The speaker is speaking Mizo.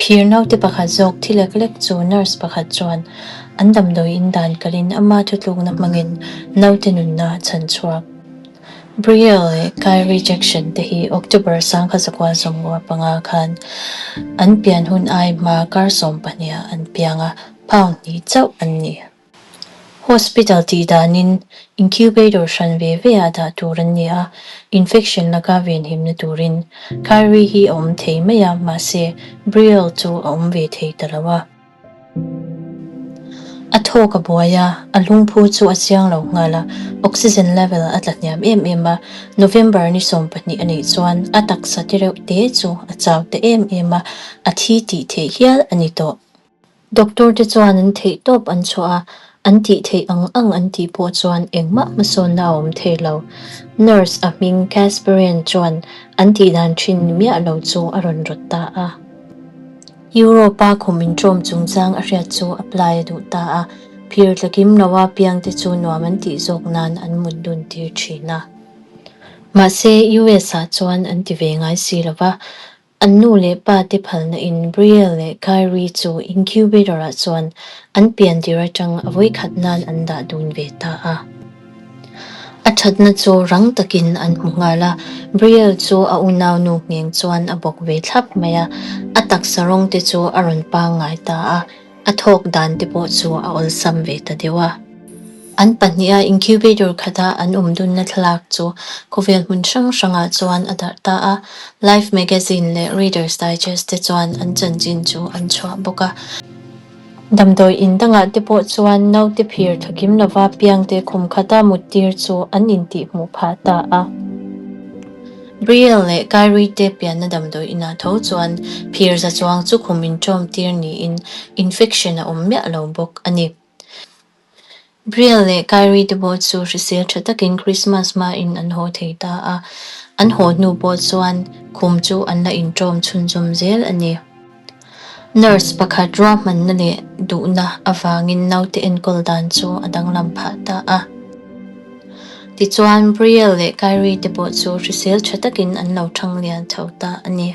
Phir naute pakhat zawk thi lek lek chu nurse pakhat chuan an damdawi in dan kalin ama thutlukna hmangin naute nunna a chhan chhuak. Brielle leh Kyrie Jackson te hi October 1995 khan an pian hun ai hma kar 12 ah an piang a, pound hnih chauh an ni. Hospital tih danin incubator hran ve ve ah dah tur an ni a, infection laka venhimna turin. Kyrie hi a awm thei mai a, mahse Brielle chu a awm ve thei ta lo a. A thawk a buai a, a lungphu chu a chiang lo nghal a, oxygen level a tla hniam em em a, November ni 12 a nih chuan a taksa te reuh te chu a chau ta em em a, a thi tih theih hial a ni tawh. Doctor te chuan an theih tawp an chhuah a, an tih theih ang ang an tih pawh chuan engmah hmasawnna a awm thei lo. Nurse a hming Casparian chuan an tih dan thin ni miah lo chu a rawn rawt ta a. Europe-a khum inṭawm chungchang a hriat chu apply a duh ta a, phir tlakim loa piangte chu nuam an tih zawk nan an mut dun tir thin a. Mahse, US-ah chuan an ti ve ngai si lo va, an nu leh pa te phalna in Brielle leh Kyrie chu incubator-ah chuan an pian tir atang a vawikhat nan an dah dun ve ta a. A thatna chu rang takin an hmu nghal a, Brielle chu a unaunu ngheng chuan a bawk ve thlap mai a, a taksa rawng te chu a rawn pangngai ta a, a thawk dan te pawh chu a awlsam ve ta deuh a. An pahniha incubator khata an awm dunna thlalak chu khawvel hmun hrang hrangah chuan a darh ta a, Life magazine leh Reader's Digest te chuan an chanchin chu an chhuah bawk a. Damdawi in dangah te pawh chuan naute phir thakim lova piangte khum khata muttir chu an intihhmuh phah ta a. Brielle leh Kyrie te pianna damdawi inah tho chuan phir za chuang chu khum inṭawm tir niin infection a awm miah lo bawk a ni. Brielle leh Kyrie te pawh chu hrisel tha takin Christmas hmain an haw thei ta a, an haw hnu pawh chuan khum chu an la inṭawm chhunzawm zel a ni. Nurse pakhat ruahmanna leh duhna avangin naute enkawl dan chu a danglam phah ta a. Tichuan, Brielle leh Kyrie te pawh chu hrisel tha takin an lo ṭhang lian chho ta a ni.